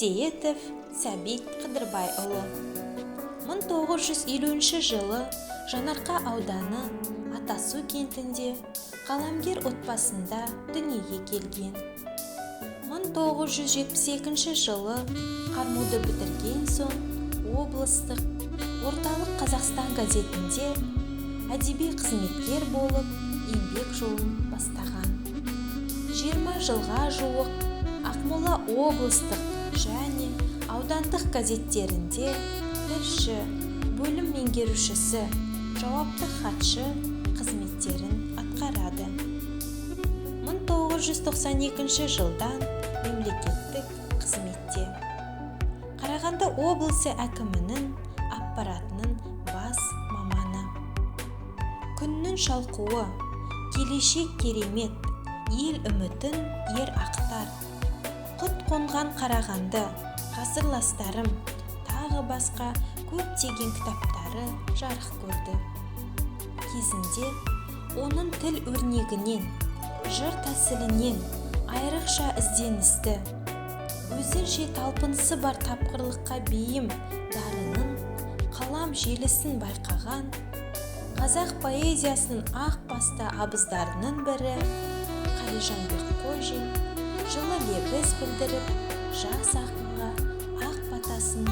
Сейітов Сәбит Қыдырбайұлы 1950 жылы Жанарқа ауданы Атасу кентінде қаламгер отбасында дүниеге келген. 1972 жылы ҚарМУ-ды бітірген соң облыстық «Орталық Қазақстан» газетінде әдеби қызметкер болып еңбек жолын бастаған. 20 жылға жуық Ақмола облыстық және аудандық газеттерінде тілші, бөлім меңгерушісі, жауапты хатшы қызметтерін атқарады. 1992 жылдан мемлекеттік қызметте. Қарағанды облысы әкімінің аппаратының бас маманы. «Күннің шалқуы», «Келешек керемет», «Ел үмітін ер ақтар», «Құт қонған Қарағанды», «Ғасырластарым» тағы басқа көптеген кітаптары жарық көрді. Кезінде оның тіл өрнегінен, жыр тәсілінен айрықша ізденісті, өзінше талпынысы бар, тапқырлыққа бейім дарынның қалам желісін байқаған қазақ поэзиясының ақ басты абыздарының бірі Қалижан Бекқожин жылы лебіз білдіріп, жас ақынға ақ батасын